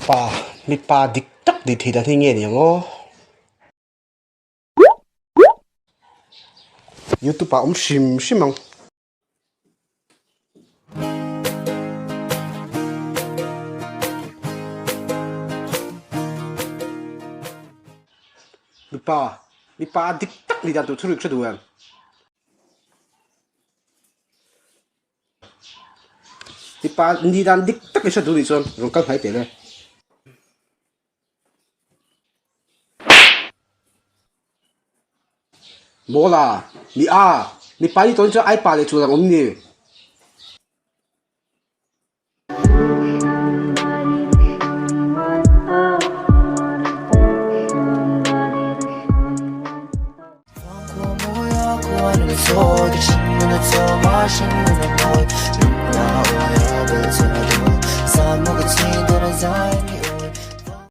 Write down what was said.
Pa, mipa dik tak nih theih dan hi nge ni ang aw? Youtube ah awm hrim hrim ang. Mipa, mipa dik tak nih dan tur thuruk hre duh em? Mipa nih dan dik tak i hre duh nih chuan rawn kal hnai teh le. Mawla, mi a, mipa nih tawn chuan ai pa leh chul ang awm ni.